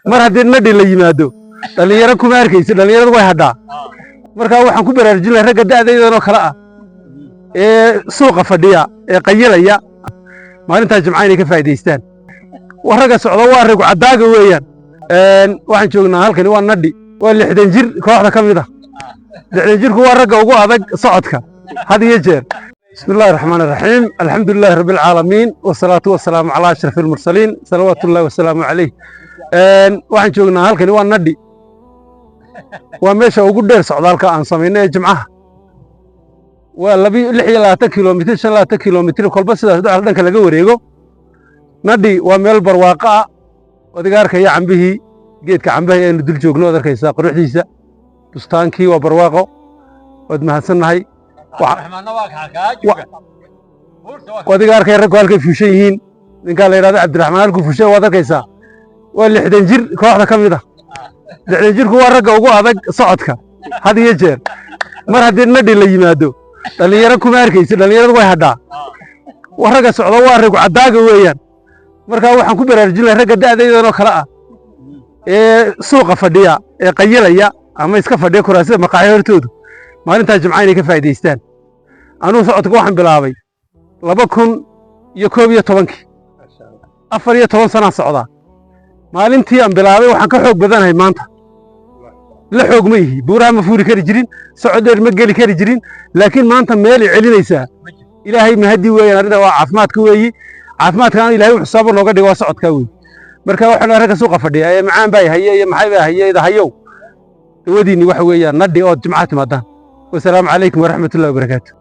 Mar haddii Nadhi la yimaado, dhallinyaro kuma arkaysa, dhallinyaradu way hadhaa. Marka waxaan ku baraarujin lahaa ragga da'daydan oo kale ah ee suuqa fadhiya ee qayilaya, maalintaa Jimca inay ka faa'iidaystaan. Wa ragga socda waa rag caddaaga weeyaan. Waxaan joognaa halkani waa Nadhi. Waa 60 jir kooxda ka mid ah. 60 jirku waa ragga ugu adag socodka had iyo jeer. بسم الله الرحمن الرحيم، الحمد لله رب العالمين، والصلاة والسلام على أشرف المرسلين، صلوات الله وسلامه عليه. Waxaan joognaa halkani waa Nadhi, waa meesha ugu dheer socdaalka aan samaynay ee Jimcaha. Waa 26 kilomitir, 25 kilomitir, kolba sidaas dhacal dhanka laga wareego. Nadhi waa meel barwaaqo ah. Adiga arkaya cambihii, geedka cambaha aynu dul joogno, waad arkaysaa quruxdiisa, bustaankii waa barwaaqo. Waad mahadsannahay. Adiga arkaya raggu halkay fuushan yihiin. Ninkaa la yidhahdo Cabdiraxmaan halkuu fuushan waad arkaysaa. Waa 60 jir kooxda ka mid ah. 60 jirku waa ragga ugu adag socodka had iyo jeer. Mar haddii Nadhi la yimaado, dhallinyaro kuma arkaysa, dhallinyaradu way hadhaa. Wa ragga socda waa rag caddaaga weeyaan. Marka waxaan ku baraarujin lahaa ragga da'daydan oo kale ah ee suuqa fadhiya ee qayilaya ama iska fadhiya kuraasida maqaaxi hortoodu, maalintaa Jimca inay ka faa'iidaystaan. Anugu socodka waxaan bilaabay 2011-kii, 14 sanaa socdaa. Maalintii aan bilaabay waxaan ka xoog badanahay maanta. La xoog ma ihi, buuraha ma fuuri kari jirin, socod dheer ma geli kari jirin, laakiin maanta meelay celinaysaa Ilaahay mahadii weeyaan. Arrinta waa caafimaadka weeyi. Caafimaadkaana Ilaahay wuxuu sabab nooga dhigo waa socodkaa weey. Marka waxaan ragga suuqa fadhiya ee macaan baa haye iyo maxay baa haye idahayow, dawadiinni waxa weeyaan Nadhi ood Jimcaha timaadaan. Wasalaamu calaykum waraxmatullahi wabarakaatu.